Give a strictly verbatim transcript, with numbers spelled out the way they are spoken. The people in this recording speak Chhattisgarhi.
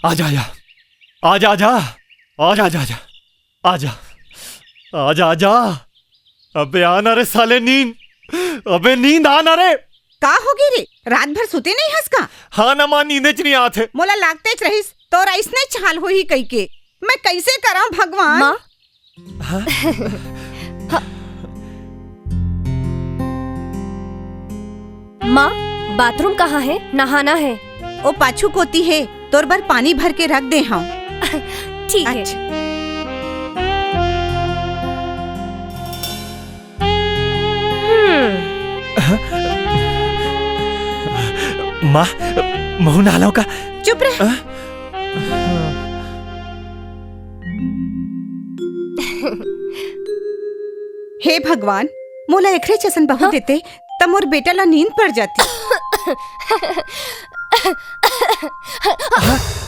आजा, आजा। आजा, आजा। आजा, आजा, आजा। आजा, आजा। अबे आना रे साले नींद। अबे नींद आना रे। का होगे रे? रात भर सुते नहीं हस का? हाँ ना माँ, नींदे च नहीं आत हे। मोला लागतेच रहिस, तोर अइसनेच हाल होही कहिके। मैं कइसे करंव भगवान? माँ, हाँ? माँ, बाथरूम कहाँ हे? नहाना हे। ओ पाछू कोती हे, तोर बर पानी भर के रख दे हंव। ठीक हे। अच्छा। हम्म। माँ, महूँ नहा लंव का? चुप रह। हाँ? हे भगवान, मोला एखरे जइसन बहू हाँ? देते, त मोर बेटा ला नींद पड़ जाती। हाँ?